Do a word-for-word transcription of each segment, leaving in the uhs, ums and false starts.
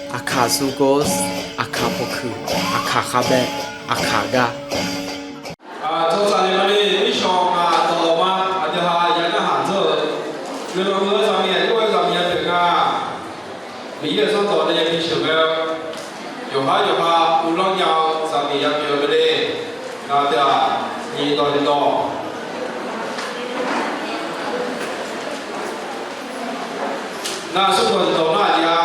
Aqkaq suvgov, aqkaq pawqkuiq, aqkaq khavbae, aqkaq gar. Tsawrtsaq ni maqni, mirshawq ngaq dawq ma, aqdui ha ya narhaq dzeur-eu, guiqlanq-eu zaqmiq aqjox-aer zaqmiq ya pyeuf nga. Miqyaer-euq zanrdawq nae ya bi sheuqghae-eu, yawqhar yawqha uvlanr nya-eu zaqmiq ya pyeuf-eu mae le. Ngaq deuq-aq, nyiq dawq nyiq dawq. Nar smr dawq nyiq dawq nar aqli-a.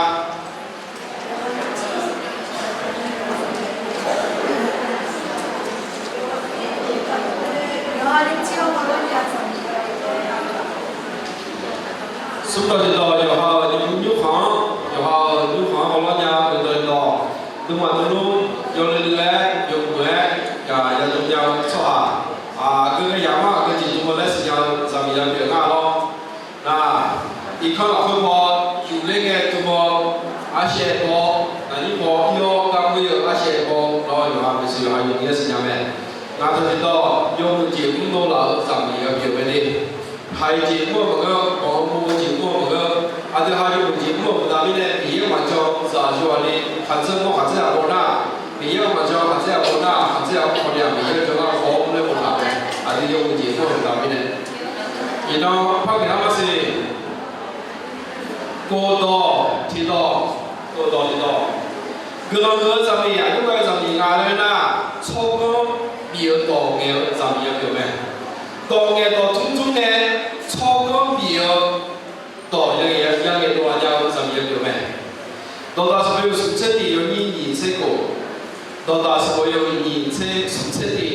Smr dawq nyiq dawq, yawqha-euq nymr khanq-anr, yawqha-euq nymr khanq-anr ghawrlar nya-eu dawq nyiq dawq. Nuima dmr lmr yawle laer yawmuiq-aer gaq ya dm nya-eu tsawrhaq, aqgeu nae yamar aqgeu jeq dm-eu laer siqnya-eu zaqmiq ya pyeuf nga lawr. Nar, irkanr lafkhoer paw yufler ngae dm-eu, arshaev paw, naqnyir paw ir-awr gar mr-eu arshaev paw lawr, yawqha maeqshi yawqha yawmuiq-aer siqnya mae. Ngaq dawq tiqdawq yawmuiq jeq mr dov laf-euq zaqmiq ya pyeuf mae le. Haiq jeq mr-eu maqngeur, banq-eu mov-eu jeq mr-eu maqngeur, aqdui ha yawmuiq jeq mr-eu baqda mirnae Miqyaer maqjan zaq yawqha ni khaqdzerzaq mawr khaqdzerzaq baw nar, Miqyaer-euq maqjan khaqdzerzaq baw nar, khaqdzerzaq khawf ni-aq Miqyaer-euq jawrgar khawf-awr mr laer boftaq mae. Aqdui yawmuiq jeq mr-eu baqda mirnae, iqnan par ngaeq-anr lar siq. Kov dawq tiqdawq, kov dawq tiqdawq. Guiqlanq-eu zaqmiq aqjox-aer zaqmiq nga laer nar, tsawrganr bif-eu dawq ngaeq-eu zaqmiq ya pyeuf mae. Dawq ngaeq dawq tmr tmr nae tsawrganr bif-eu dawq ya ngaeq dov-a jav-eu zaqmiq ya pyeuf mae. Dawqdaq sanqbof yawhuiq smq tser tiq yawnyir nyiq tser khof. Dawqdaq sanqbof yawhuiq nyiq tser smq tser tiq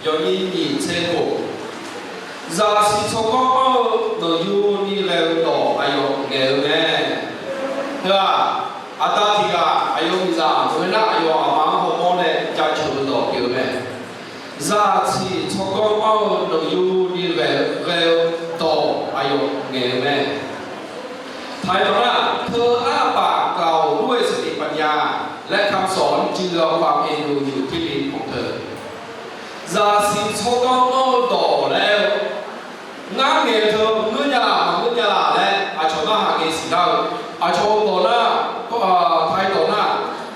yawnyir nyiq tser khof. Zaqsiq tsawrganr anr-eu nanqyuni ghae-eu dawq aqyawf ngaeq-eu mae. Heu-aq, aqda tiq ghaq aqyawf miqzaq maqngeur nar aqyawf aqma-anr hawmawr nae jaceuq-eu dawq pyeuf-eu mae. Zaqsiq tsawrganr anr-eu nanqyuni ghae-eu ghae-eu dawq aqyawf ngaeq-eu mae. Taqi mawf nar, เธออ้าปากกล่าวด้วยสติปัญญา และคำสอนจึงเอาความเอ็นดูอยู่ที่ลิ้นของเธอ Zaqsiq tsawrganr anr-eu dawq laer-eu, ngar ngaeq-eu teu ngeur nya-aq maqngeur nya-a laer aqcawq narhaq ngae siq nar-eu, aqcawq-eu dawq nar, taqi dawq nar,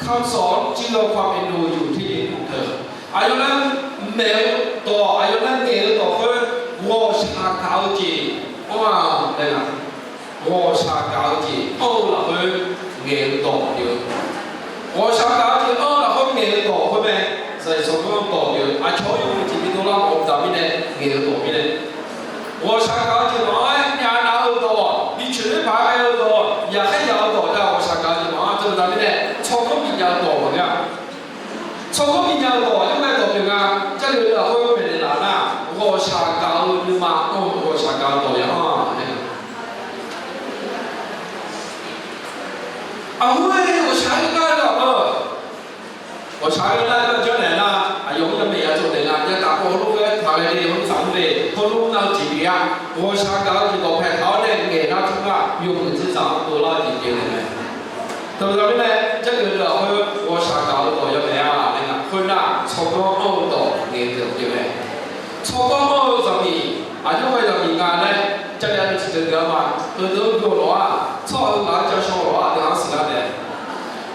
คำสอนจึงเอาความเอ็นดูอยู่ที่ลิ้นของเธอ aqyawf laer maeq-eu dawq, aqyawf laer ngaeq-eu dawq khoer ghawqshaq gaq-eu jeq anr-a laer nga. Ghawqshaq gaq-eu jeq anr-eu lafkhoer ngaeq-eu dawq pyeuf-eu, ghawqshaq gaq-eu jeq anr-eu lafkhoer ngaeq-eu dawq khoer mae. Zaqsiq tsawrganr dawq pyeuf-eu, aqcawq-anr yawmuiq tiq bi dovlar mawf-eu baqda mirnae ngaeq-eu dawq mirnae, ghawqshaq gaq-eu jeq maqanr-aer myavnav-eu dawq, bicoeq ler paq-aer ghae-eu dawq, yaqkhaer yaf-eu dawq taef-aer ghawqshaq gaq-eu jeq maqanr teu-eu baqda mirnae, tsawrganr bifnya-eu dawq maqngeur-a. Tsawrganr bifnya-eu dawq yawr mae dawq pyeuf nga. Jarlif-eu lafkhoer maeqnaeq laf nar, ghawqshaq gaq-eu nuima anr-eu ghawqshaq gaq-eu dawq ya anr-a. Aqhur-aer ghawqshaq-aer nar-eu lafkhoer, ghawqshaq-aer nar-eu janrnaeq nar, aqyawf-anr yamaeq ya tsovnaeq nga. Yataf paw heulof-aer taqghae le, heulof taqmr le, heulof nar-eu jeq pyeuf-a. Ghawqshaq gaq-eu jeq dawqpae taq-awr nae ngaeq nar tmr nar, yawmuiq tser zaq-anr dovlar-eu jeq pyeuf naeq mae. Teugar mirnae, Jarlif-eu lafkhoer ghawqshaq gaq-eu dawq yamaeq-a laer nga. Khoernar, tsawrganr anr-eu dawq ngaeq-eu dawq pyeuf mae. Tsawrganr anr-eu zaqmiq, aqjox-aer zaqmiq nga laer, Jarlif-a deuq tiqdeuq deuq-anr ma, heudeuq-anr gui-eu lawq-aq, tsawrhaq-euq ngaq-anr ja shaw-eu lawq-aq, deuq-anr siqlar taef.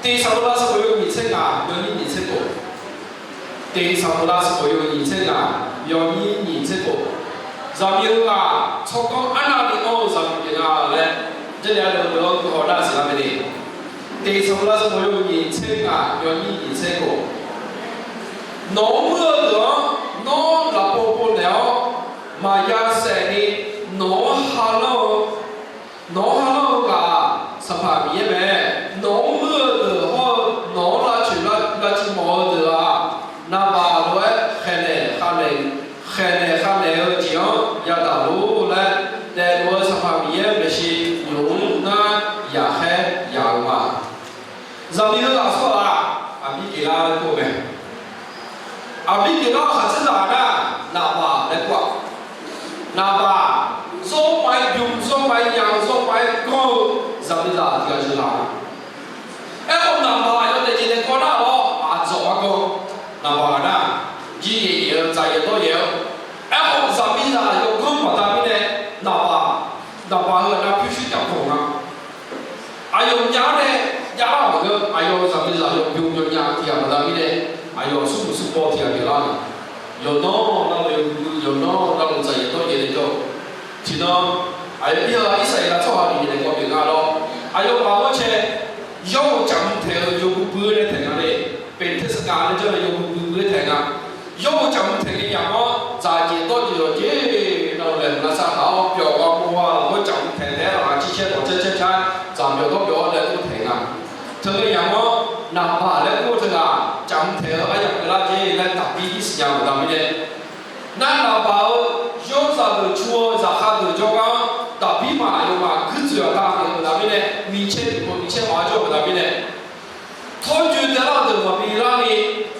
Tiq Saqbolavshaw yawhuiq nyiq tser ngaq yawnyir nyiq tser khof. Tiq Saqbolavshaw yawhuiq nyiq tser ngaq yawnyir nyiq tser khof. Zaqmiq heughaq tsawrganr arnavni anr-eu zaqmiq pyeuf nga laer, Jarlif-a deuq deuq-anr gui haw nar siqlar mae le. Tiq Saqbolavshaw yawhuiq nyiq tser ngaq yawnyir nyiq tser khof. Nawq-anr muir-eu deuq-anr nawr lafpov pov naeq-awr, maqya saef ni nawq-anr halanr-eu, nawq-anr halanr-eu ghaq-aq, Sanqpaq Miqyaer mae. Nawq-anr muir-eu deuq hawr-eu nawq-anr lavcoeq lavciv mawf-eu deuq-aq, naqbaq lof-aer khaeqnaeq khavnaeq, khaeqnaeq khavnaeq-eu jeq-anr yadaq lor laer, daefluf-eu Sanqpaq Miqyaer-euq maeqshi nymq-mr ngar yaqkhaer yaq-eu ma. Zaqmiq heughaq tsawrhaq-aq, aqbir pyeuflar-eu kov mae. Aqbir pyeuflar-eu khaqdzerzaq nar, naqbaq laer kur-aq. Naqbaq, zawrma-aer bym, zawrma-aer ya, zawrma-aer ganr-eu zaqmiqzaq tiq ghaq jeq laq-a. Aerkhawf, naqbaq yawdaef jeq nae kawv nar-awr aqdzawq-aer ganr. Naqbaq nar, jir yaeq yaeq-eu, dzaq yaeq dawr yaeq-eu. Aerkhawf, zaqmiqzaq yawganr baqda mirnae, naqbaq, naqbaq heu nar pyurshuir jav kawq nga. Aqyawf nya-awr nae javlar-euq maqngeur. Aqyawf-euq zaqmiqzaq yawbymr yawnya tiq ghaq baqda mirnae, aqyawf smrmuiq smrbaw tiq ghaq pyeuflar-eu. Yawqnan navluf yawbui, yawqnan navluf dzaqyaef dawryaef nae jawr-eu. Tiqnan, aqyawf ir-eu Irsaqleqlav tsawrhaq Miqyaer nae kawv pyeuf nga lawr. Aqyawfmaf ghanrcae, yawr-eu caqmq taeq-eu yawbui bui-aer nae taeq nga le. Peqtaeq saqkaq nae jawr nae yawbui bui bui-aer taeq nga. Yawr-eu caqmq taeq ngae yamq-anr dzaqjeq dawrjeq yawqjeq navluf laeqhmq lavsav taq-awr, pyawq ghaq pov ghaq lafkhoer caqmq taeq taeq-aer ghaq ciqcae dawq caer caer caer dzaqbyawq dawrbyawq-awr nae dawr taeq nga. Teunae yamq-anr Naqbaq laer kur-eu teughaq caqmq taeq-eu aryamq keuvlar jeq laer Daqbir ir siqnya-eu baqda mirnae, nar Naqbaq-euq yawrzaq deuq cu-eu zaqkhav deuq jawrgar-anr Daqbir maf aqyawfmaf guirdzoeq aqda pyeuf-eu baqda mirnae, micaer tiqpov micaer mawf-awr jawr-eu baqda mirnae, tawrjoe taelar-eu deuq maqbi larni,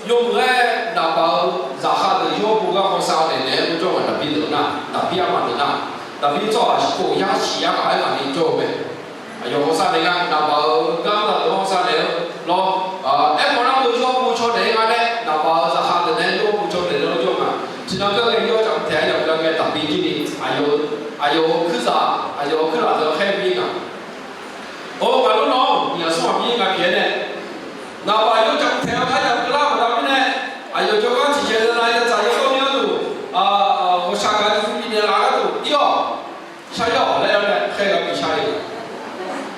yawmuiq-aer Naqbaq-euq zaqkhav deuq yawr bo gar hawsav naeq naeq-aer jawr-eu Daqbir deuq nar, Daqbir armaf deuq nar, Daqbir tsawrhaq shirkhof yar shiq yar ghaq-aer maqni jawr-eu mae. Aqyawf hawsav naeq nga, Naqbaq-euq gar maqdaq deuq-anr hawsav naeq-eu lawr. Aermawf nar-eu yawr bo caw naeq-aer nga nae, Naqbaq-euq zaqkhav deuq nae yawr bo caw naeq-aer jawr-eu ma. Tiqnan gar ghae yawr caqmq taeq-aer yawf gar ghae Daqbir jir ni, aqyawf-euq kuirzaq, aqyawf-euq kuirzaq deuq khaer-eu mir nga. Or, ngaq lor nawq-anr miqyaq smr ghaq mir nga pyeuf-aer nae, Naqbaq yawr caqmq taeq-eu aryamq keuvlar baqda mirnae, aqyawf jawrgar tiqjeq lavnav ya dzaq ya dawr ni gharduq, ghawqshaq gaq-eu bifnaeq laf gharduq ir-awq. Shar-ir-awq laer aer-awr nae khaer gaq bi shar-ir-eu.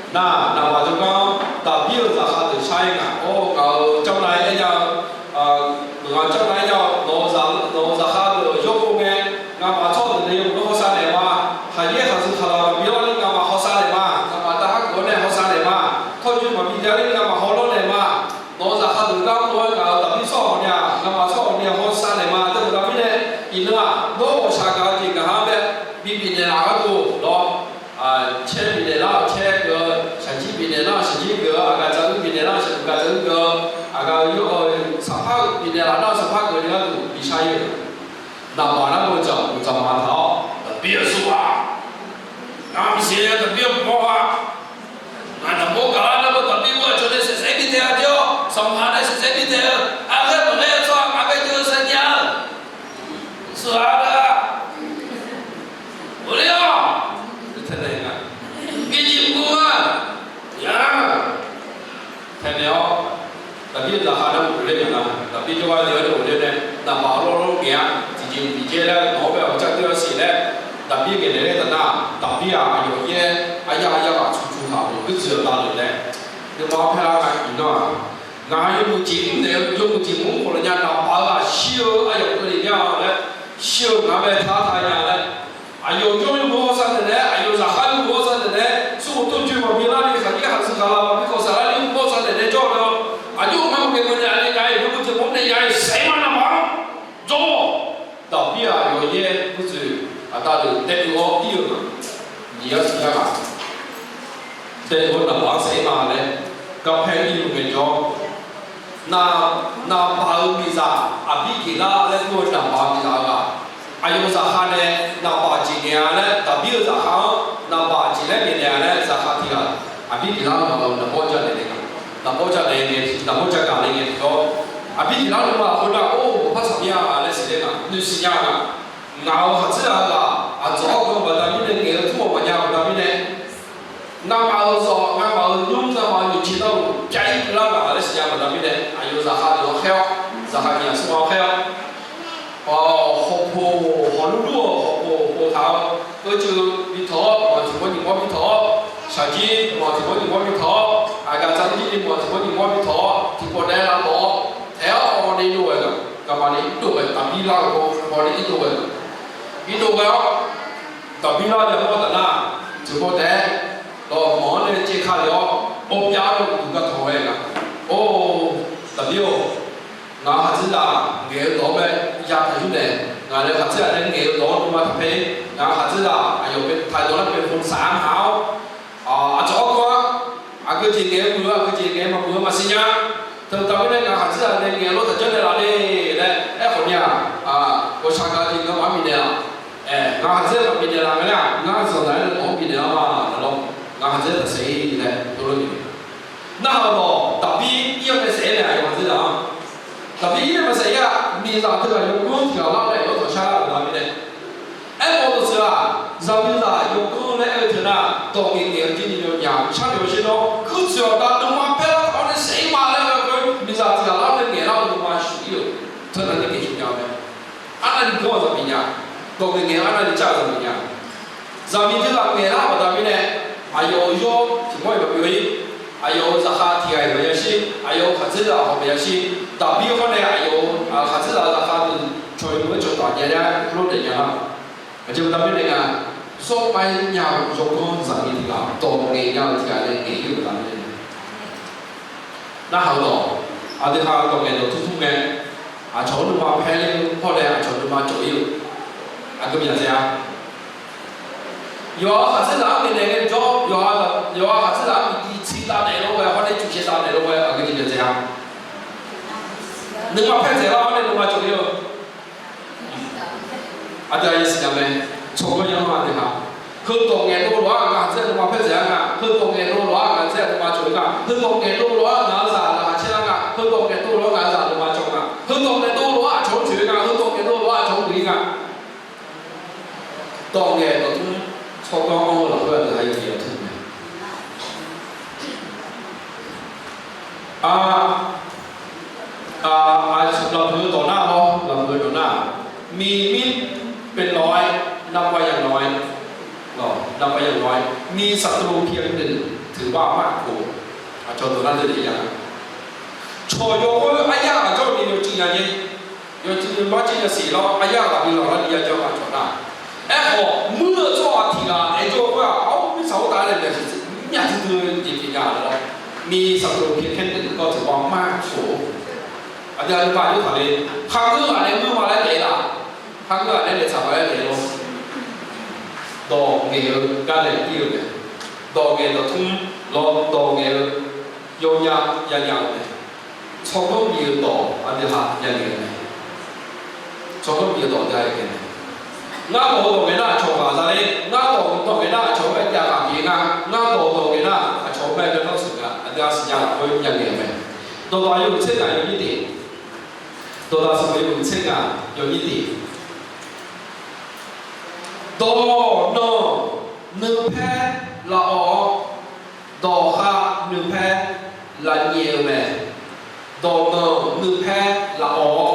Nar, Naqbaq jawrgar-anr Daqbir-euq zaqkhav deuq shar-ir nga. Or, ngaq-euq janrnav-aer aer nya-eu, ngaq-euq janrnav-aer aer nya-eu, nawq-euq zaq, nawq-euq zaqkhav deuq yawr bo ngae, ngamaf tsawrhaq deuq nae yawmuiq-anr hawsav naeq ma. Haqyaer khaqzeuq khaqlaq maqbi lar ler ngamaf hawsav naeq ma. Ngamaf dav har geuf-awr nae hawsav naeq ma. Tawrjoe maqbi dav ler ngamaf hawlawr naeq ma. Nawq-euq zaqkhav deuq gar mr-awr ngaq-euq Daqbir tsawrhaq-awq ni-aq, ngamaf tsawrhaq-awq ni-aq hawsav naeq ma. Teu baqda mirnae, iqnan-aq, nawr ghawqshaq gaq-eu jeq gaq-anr bae, bi bifnaeq laf gharduq lawr. Caer bifnaeq lar-awq caer geuf-eu, shaqjir bifnaeq lar-awq shaqjir geuf-eu, aqgaf dzaq-eu bifnaeq lar-awq shaqjir geuf-eu, aqgaf-eu yawr-eu saqpar-eu bifnaeq laf nar-eu saqpar geuf-eu ni gharduq bi shar-ir-eu. Naqbaq nar-eu dzaq-eu dzaqmaq taq-awr, Daqbir-euq saqpar, ngar maqsiq-a, Daqbir-euq mawr-a. Ngaq naqbawr gaqlar nar-eu Daqbir-euq aqcawq nae saeqsaev bitaeq-a jawr-awr, saqmaq nae saeqsaev bitaeq-eu, aqghaer maqghaer-eu tsawrhaq maqghae jov-eu saeqnya-a. Saqpar-a, ghofler-awq. Taenaeq nga, bi jeq mr-a, ya. Taenaeq-awr, Daqbir-euq zaqkhav nar-eu ghofler nga nar, Daqbir jawrgar jeq-anr ghofler nae, Naqbaq lawrlawr ngaeq-a, tiqjeq tiqjeq laer nawq-anr bae ghawqcar doer-awr siq laer, Daqbir ngaeqnaeq laer taf nar, Daqbir-aq aqyawf yaer, aryar aryar ghaq tsuq tsuq taq-euq guirdzoeq-eu davlef laer, nuima paerlar nga iqnan-aq, ngaq yawmuiq jeq mr naeq-eu yawmuiq jeq mr khawf lafnya Naqbaq-euq aqshir-eu aryamq keuvle nya-a laer, shir-eu ngaq-anr bae tar taq nya laer, aqyawf jawr yawmuiq hawsav naeq naeq-aer, aqyawf zaqkhav yawmuiq hawsav naeq naeq-aer, smrkhof tawrjoe maqbi lar ni, khaqyaer khaqzeuq khaqlaq maqbi kawqsaq lar ni yawmuiq hawsav naeq naeq jawr-eu nar, aqjox ngar maqghae meuq naeq-a ni ngaq-iq yawmuiq jeq mr naeq nya-iq saef ma Naqbaq-anr jawr-awq. Daqbir-aq aqyawf yaer guirdzoeq aqda deuq taef-eu-awr ir-euq nga. Nyiq yar tiq yar ghaq taef-eu-awr Naqbaq-anr saef ma laer, garpaer ir-eu ngaejawr, Naq, Naqbaq-euq miqzaq Aqbirjeqlar laer kur-eu Naqbaq-euq miqzaq-eu ghaq, aqyawf zaqkhav nae Naqbaq jeq ngaeq-a laer, Daqbir-euq zaqkhav-anr Naqbaq jeq laer ngaeqnaeq-a laer zaqkhav tiq ghaq, Aqbirjeqlar-eu ghaq-euq Naqbawr janaeq nae nga. Naqbawr janaeq ngae, Naqbawr jagaq nae ngae tiqjawr, Aqbirjeqlar nuima khoernar-aq, or, maqpar saqmir-a laer siqler nga, noeqsiq nya nga. Ngaq-euq khaqdzerzaq-eu ghaq aqdzawq-awr geu baqda mirnae ngaeq-eu tmr-awq maqnya baqda mirnae, ngamaf-euq zawq, ngamaf-euq nymr, ngamaf-euq nyiq ciq nar-euq pyav-ir keuvlar ghaq laer siqnya baqda mirnae, aqyawf zaqkhav deuq-anr khaer-awr, zaqkhav nyiq aqsur-anr khaer-awr, hawpoq hawlur lur-awq, hawpoq hawpoq taq-awr, keuv ceuv bi tawq-awr, mawq tiq mawr nyiq mawr bi tawq-awr, shaqjir mawq tiq mawr nyiq mawr bi tawq-awr, aqgaf dzaq-eu jir ni mawq tiq mawr nyiq mawr bi tawq-awr, tiqpawf naeq-aer lavtawf-awr, taef-awr hawni dov ghae-eu, ngamaf ni irdov ghae, Daqbirlar-eu hawni irdov ghae-eu, irdov ghae-awr, Daqbirlar nae mawr taf nar, tiqpawf taef-aer dawq mawq-anr nae caev ka lef-awr, or pyav-awr nae uqduq gar tawq ghae nga. Or, Daqbir-or, ngaq-euq khaqdzerzaq ngaeq-eu dawq-anr bae ya taq yur naeq, ngaq nae khaqdzerzaq nae ngaeq-eu dawq-anr nuima taq paer, ngaq-euq khaqdzerzaq aqyawf bae taq dawq nar paeq pov saq-a maq-awr, aqcawq-awr kawr-a, aqgeu jeq ngaeq-eu muiq-eu, aqgeu jeq ngaeq-eu maqmuiq-eu maqsiq nya. Teubaqda mirnae ngaq khaqdzerzaq nae ngaeq-eu lof taq janrnaeq laf le laer aerkhawf ni-aq, ghawqshaq gaq-eu jeq ngamaf-anr bifnaeq laf. Ngaq khaqdzerzaq maqbifnaeq laf nga laer-aq, ngar zanqdaq-aer nae nawq-anr bifnaeq lar ma lawr. Ngaq khaqdzerzaq saef-ir laer dovlar-eu. Narhaq-eu dawq Daqbir ir-awr nae saef-ir naeq aqyawf khaqdzerzaq-anr. Daqbir ir-awr nae maqsaef-ir-a, miqzaq teughaq yawganr tiq ghaq lar nae yawr tawq shar-eu baqda mirnae, aermawf-eu dawqtsuif-aq, zaqmiqzaq yawganr laer aer-eu teu nar, dawq ngaeq ngaeq-eu jir ni yawnyaf sharnoeq-eu sher nawr, guirdzoeq aqda nuima paerlar taq-awr nae saef-ir Dawq ngaeq ngaeq-eu arnavni jar-eu zaqmiq nya. Zaqmiq deuq-aq ngaeq lar baqda mirnae, aqyawf-euq yawr tiqmawr-iq maqbyov-ir, aqyawf-euq zaqkhav tiq ghaq-iq maqya shir, aqyawf-euq khaqdzerzaq hawq maqya shir, daqbir hawr nae aqyawf-euq khaqdzerzaq zaqkhav deuq cawq-iq meuq-aer cawqtaf nya lar lor daef nya lar. Aqjeq baqda mirnae nga, zawrpav nya-eu yawganr zaqmiq tiq ghaq dawq ngaeq nya-eu tiq ghaq nae ngaeq-ir-euq baqda mirnae. Narhaq-eu dawq, aqdui ha dawq ngaeq dawq tmr tmr ngae, aqcawq-anr nuima paer ler-eu hawr nae aqcawq nuima cawq-ir-eu, aqgeu maqya dzae-a. Yawqha khaqdzerzaq-anr maeqnaeq ngae jawr, yawqha khaqdzerzaq-anr miqdi tsi dav naeq lor ghae hawr nae cuf shaev dav naeq lor ghae aqgeu jeq maqya dzae-a. Nuima paer dzaeq lar hawr nae nuima cawq-ir-eu, aqdui ha yasiq nya mae. Tsawrganr ya-anr aqdui ha, heudawq ngaeqdov lof-aer ngaq dzae nuima paer dzaeq-a nga, heudawq ngaeqdov lof-aer ngaq dzae nuima cawq-ir nga, heudawq ngaeqdov lof-aer ngaq-eu zaq laqkhaq caer lar nga, heudawq ngaeqdov lof-aer ngaq-eu zaq nuima cawq nga, heudawq ngaeqdov lof-aer aqcawq-anr coeq-eu nga, heudawq ngaeqdov lof-aer aqcawq-anr muiq-ir nga. Dawq ngaeq dawq tmr tsawrganr-anr-eu lafkhoer aqdui ha yawjeq yawtmr mae. A, a, lafbuiq-eu dawq nar lawr, lafbuiq-eu dawq nar, มีมิตรเป็นร้อย นับว่ายังน้อย นับว่ายังน้อย มีศัตรูเพียงหนึ่ง ถือว่ามากพอ Aqcawq dawq nar deuq ya, cawq yawkhoer aryar ghaq jawr ni yawcuiv nya nyae, yawcuiv bar cuiv nya siq lawr aryar ghaq bi lawq lar ni ya jawr aqcawq nar. Aerkhawf muir-eu tsawrhaq tiq ghaq aer jawr khoer-aq, armir tsaq-awr taf-aer nae maeqshi nya duidui jeq pyeuf nya lawr. มีศัตรูเพียงแค่หนึ่ง ก็ถือว่ามากพอ Aqdui ha nuima aqjox taqle, kharngeur ghaq nae ngeur ma laer daef-ir laf, kharngeur ghaq nae daef tsaq ma laer daef-ir lawr. Dawq ngaeq-eu gar nae ir-eu mae. Dawq ngaeq dawq tmr lawr, dawq ngaeq-eu yawnya yanya-eu mae. Tsawrganr bif-eu dawq aqdui ha ya ngaeq-eu mae. Tsawrganr bif-eu dawq aqdui ha ya ngaeq-eu mae. Ngar dawq-eu dawq ngaeq nar aqcawq ghaq za ler, ngar dawq-eu dawq ngaeq nar aqcawq-anr bae jav ghaq pyeuf nga, ngar dawq-eu dawq ngaeq nar aqcawq-anr bae gardanr tsoeq nga, aqdui ha siqnya lafkhoer ya ngaeq-eu mae. Dawqdaq yawhuiq tser ngaq yawnyir tiq, dawqdaq sanqbof yawhuiq tser ngaq yawnyir tiq. Dawq nanq nuipaer lafawf-awr, dawq khav nuipaer lavnyaef-eu mae. Dawq nanq nuipaer lafawf-awr,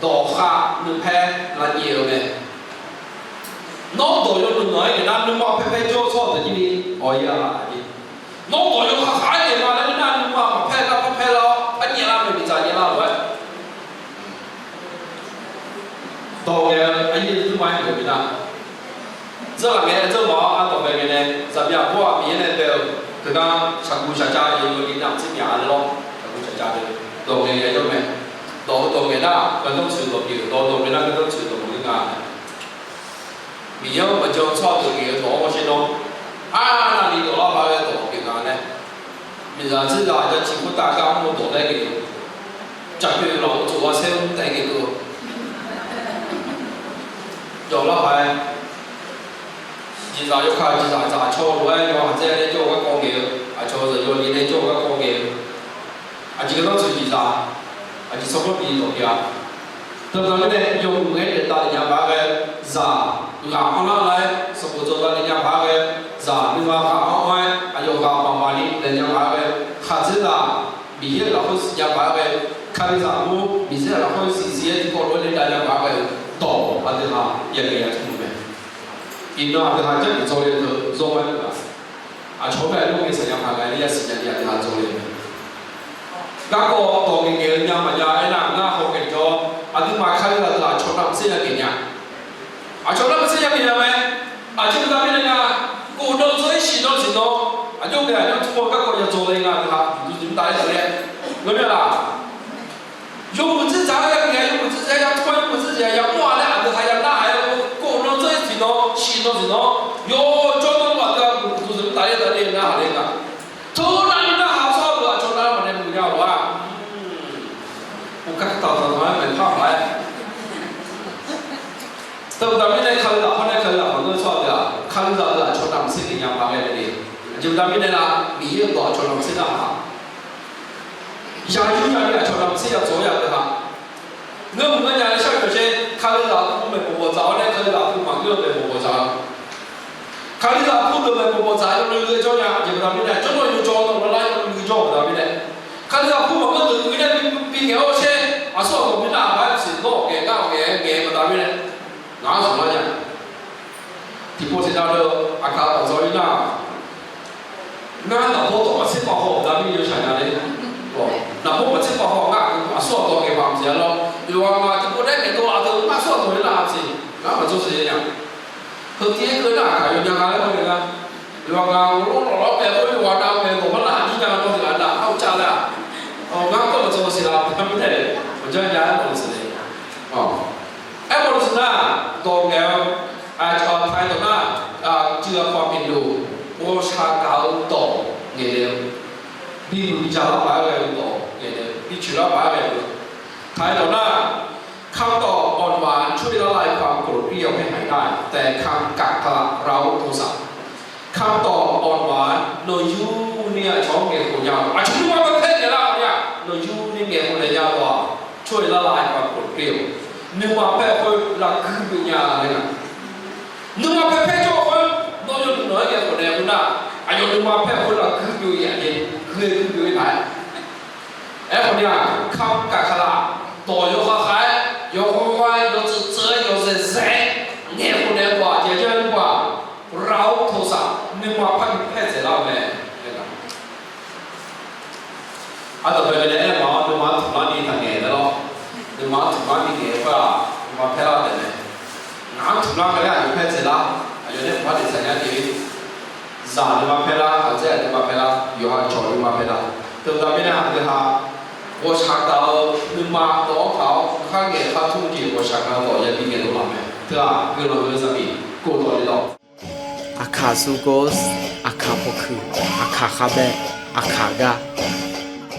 dawq khav nuipaer lavnyaef-eu mae. Nawr dawq yawnuiq nanq-aer ngaeq nar nuima paer paer jawr-eu tsawrhaq deuq jir ni awq-ir-a. Nawr dawq yawkhav khav-aer ngaeq ma laer ngeur nar nuima maqpaer lar paer paer lar-awr arnyaef lar maeqbif dzaq nyaef lar lof-aer dawq ngaeq-eu aqyuif nuima-aer geuf-eu nar, dzeur ghaq ngae dzeur mawf-awr ardawq bae ngae nae zaqbyav aqbawr-aq Miqyaer nae bae-euq teugar shaqguq shaqjav yawqyawq ni navmaqtser myaq-a laer lawr. Shaqguq shaqjav deuq dawq ngaeq ya yawr mae. Dawq-eu dawq ngaeq nar gardanr tsoeq dawq pyeuf, dawq-eu dawq ngaeq nar gardanr tsoeq dawq maqngeur nga. Miqyaer-anr maqjan-eu tsawrhaq deuq ngaeq-eu dawq-anr hawsher nawr, arnavni dawq lar paq-aer dawq pyeuf nga laer. Miqzaq dzerzaq ja ciq khoertav gar mr-eu dawq laer ngaeq-eu, jaqpyoeq lawq-eu tsof-a saer mr taef ngaeq-eu, yawf lar paq-aer, jeqzaq yawkaq jeqzaq dzaq caw lof-aer yawhaq dzae nae jawr-eu garkawv ngaeq-eu, aqcawq zaqyo li nae jawr-eu garkawv ngaeq-eu, aqjeq gardanr tsoeq jeqzaq, aqjeq tsawrganr bi dawq pyeuf-a. Teugar mirnae yawmuiq-aer daef dav lef nya paq-aer ghae-eu, zaq ghaq anrlar lar-aer sanqbof dzaw dav lef nya paq-aer ghae-eu, zaq nuima ghaq anr-aer aqyawf ghaq maqmaq ni daef nya paq-aer ghae-eu, khaqdzerzaq Miqyaer-euq lafkhoer siqnya paq-aer ghae-eu, Kalizaq mur Miqyaer-euq lafkhoer siqsiq-aer tiqkawv lof-aer dav nya paq-aer ghae-eu dawq aqdui ha ya ngaeq ya tmr-eu mae. Iqnan aqdui ha jarlif dzaw le-eu teu zawr-aer-eu-aq, aqcawq-anr bae lof ngae saqnya paq ghae-aer yasiq nya ni aqdui ha dzaw le-eu mae. Garkawv dawq ngaeq ngaeq-eu nya maqnya aernar, ngar haw ngaeq jawr, aqduimaf Kalizaq deuq aqcawq navmaqtser ya ngaeq nya. Aqcawq navmaqtser ya ngaeq nya mae. Aqjeq baqda mirnae nga, khofnan dzawr-ir siqnan tiqnan, aqjox ngae aqjox tmr-eu garkawv ya dzaw le nga, aqdui ha uqduq zmq mr taf-aer taf le-a. Ngeur mir-a laq? Yawmuiq dzerzaq-aer ya ngaeq, yawmuiq dzerzaq-aer ya tmr-aer, yawmuiq dzerzaq ya mr-a laer aqdui ha ya nar-aer-eu, khofnan dzawr-ir tiqnan siqnan tiqnan, yawjawr nanrma aqdui ha uqduq zmq mr taf le taf le nar haq le nga. Teu navni narhaq-eu tsawrhaq deuq aqcawq navmaqtser muiq nya-awq-a. Uqkar taqtaq taq-aer maeqpar paq-aer, teu baqda mirnae Kalizaq hawr nae Kalizaq maqngeur-eu tsawrhaq deuq-aq, Kalizaq deuq aqcawq navmaqtser ngaeq nya paq ghae le. Aqjeq baqda mirnae nar, Miqyaer-euq dawq aqcawq navmaqtser narhaq, yaqyur yaqni aqcawq navmaqtser ya dzaw-awr ya deuq ha. Ngeur mq ngeur nya laer shar-eu dawq sher, Kalizaq pu maeqbawq bawqdzaq-awr nae Kalizaq pu maqngeur-eu maeqbawq bawqdzaq-eu, Kalizaq pu deuq maeqbawq bawqdzaq-aer yawluiv ghae jawr nya. Aqjeq baqda mirnae jawrnan yawjawr-eu dawq lar lar yawluiv jawr-eu baqda mirnae, Kalizaq pu maqngeur deuq uiq nae bi ngaeq-awr sher, aqsur aqdawq mirnae aqbaq-aer siq nawr-awq ngaeq gar-awq ngaeq-aer ngaeq-eu baqda mirnae, ngaq-anr zmq lar nya. Siqnya deuq aqkaq dawq dzaw-ir nar, ngar naqbawr dawq maqtser pav haw-euq gar mir yawshaq nya le. Naqbawr maqtser pav haw ngar aqsur aqdawq ngaeq baq maqsiq-a lawr. Yawqghaq ngaq tiqpov daer ngaeqdov-aq deuq ngar aqsur aqdawq-ir lar-a siq, ngar maqdzawr siq nya. Heu tiv-aer keuv nar aqkaq yawnya nga laer hawr-eu nar, yawqghaq ngaq ghawqlor lawqlawr paev khoer yawqghaq nav paev dawq mar nar aqjir nya dawr siq-a nar, arhu cav laer-aq, ngar kawr maqdzawr siq la, tar mirnae maqjanr nya-aer maqsiq le. Aermawf-eu siq nar, dawq ngaeq-eu, taqhaiq dawq nar, จึงความเป็นอยู่ ghawqshaq gaq-eu dawq ngaeq le-eu, bimuiq bidzaq lar paq-aer ghae-eu dawq ngaeq le-eu, bicoeq lar paq-aer ghae-eu, taqhaiq dawq nar, คำตอบอ่อนหวานช่วยละลายความโกรธเกรี้ยวให้หายได้ แต่คำกักขระเร้าโทสะ คำตอบอ่อนหวาน nawq yur ni aqcawq-anr ngaeqkhof nya-eu, aqcawq nuima paer paer naeq lar-eu nar, nawq yur ni ngaeqkhof naeq nya-eu dawq-aq, ช่วยละลายความโกรธเกรี้ยว nuima paer khoer lafguir byov nya laer-a. Nuima paer paer jawr-eu khoer, nawr yawmuiq nawq-aer ngaeqkhof naeq-eu nar, aqyawf nuima paer khoer lafguir byov-ir-aq jeq, guir-aer guir byov-ir paq-aer. Aerkhawf ni-aq, คำกักขระ dawq yawkhav khav-aer, yawkhav khav-aer, yawtsuif tsuif-aer, yawzaeq zaeq-aer ngaeqkhof naeq-eu dawq-aq, jeq jar-eu nar, ระเร้าโทสะ nuima parbi paer dzaeqlar-eu mae. Ardawq bae bae nae aer-eu ma-awr, nuima-anr tmqlar ni taqngaeq naeq lawr. Nuima-anr tmqlar ni ngaeq-eu khoer-aq, nuima paer lar taef mae. Ngaq-anr tmqlar ngae laer aqyawf paer dzaeqlar, aqyawf nae tmqlar daeq tsaq nya jeq-ir. Zaq nuima paer lar, aqdzaer-aq nuima paer lar, yawqha cawq nuima paer lar. Teubaqda mirnae aqdui ha ghawqshaq gaq-eu nuima dawq-anr taq-awr khar ngaeq khar tmr jeq ghawqshaq gaq-eu dawq yabi ngaeqdov laf mae. Teu-aq guiqlanq-eu zaqmiq kov dawq le lawr. Aqkaq sugos, aqkaq pawkuiq, aqkaq khavbae, aqkaq gar.